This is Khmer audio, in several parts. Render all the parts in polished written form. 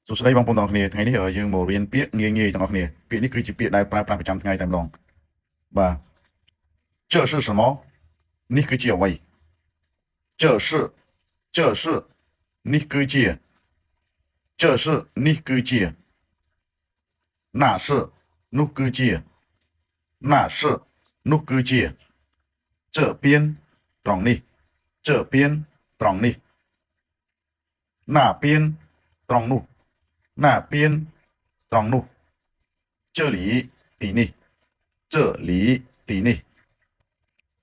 សួស្តីបងប្អូនទាំងអស់គ្នាថ្ងៃនេះយើងមករៀនពាក្យងាយងាយទាំងអស់គ្នាពាក្យនេះគឺជាពាក្យដែលប្រើប្រាស់ប្រចាំថ្ងៃតែម្ដងបាទ这是什么នេះគឺជាអ្វី这是这是នេះគឺជា这是នេះគឺជា那是នោះគឺជា那是នោះគឺជា这边ត្រង់នេះ这边ត្រង់នេះ那边ត្រង់នោះ那边ត្រង់នោះ这里ទីនេះ这里ទីនេះ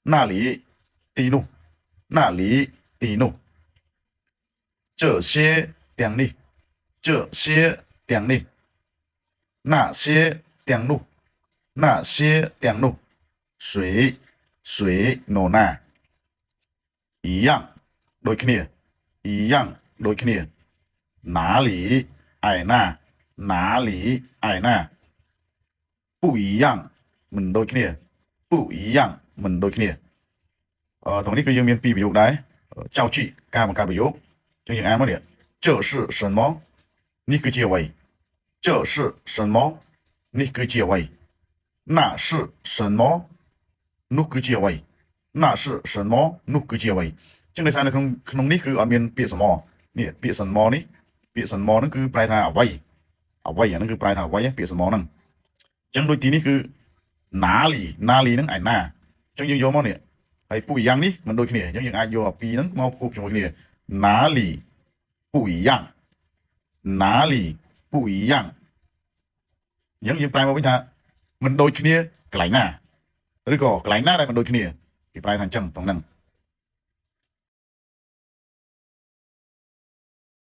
那里ទីនោះ那里ទីនោះ这些ទាំងនេះ这些ទាំងនេះ那些ទាំងនោះ那些ទាំងនោះ谁谁នរណា一样ដូចគ្នា一样ដូចគ្នា哪里ឯណា哪里ឯណា不一样មិនដូចគ្នា不一样មិនដូចគ្នាអឺត្រង់នេះគឺយើងមានពីរប្រយោគដែរ造句ការបង្កើតប្រយោគអញ្ចឹងយើងអានមកនេះ这是什么នេះគឺជាអ្វី这是什么នេះគឺជាអ្វី那是什么នោះគឺជាអ្វី那是什么នោះគឺជាអ្វីអញ្ចឹងដោយសារនៅក្នុងក្នុងនេះគឺអត់មានពាក្យ什么នេះពាក្យ什么នេះពាក្យ什么ហ្នឹងគឺប្រែថាអ្វីអ្វីអាហ្នឹងគឺប្រែថាអ្វីពាក្យ什么ហ្នឹងអញ្ចឹងដូចទីនេះគឺ哪里哪里ហ្នឹងឯណាអញ្ចឹងយើងយកមកនេះហើយ不一样នេះមិនដូចគ្នាអញ្ចឹងយើងអាចយកអាពីរហ្នឹងមកគូជាមួយគ្នា哪里不一样哪里不一样អញ្ចឹងយើងប្រែមកវិញថាមិនដូចគ្នាកន្លែងណាឬក៏កន្លែងណាដែលមិនដូចគ្នាគេប្រែថាអញ្ចឹងត្រង់ហ្នឹង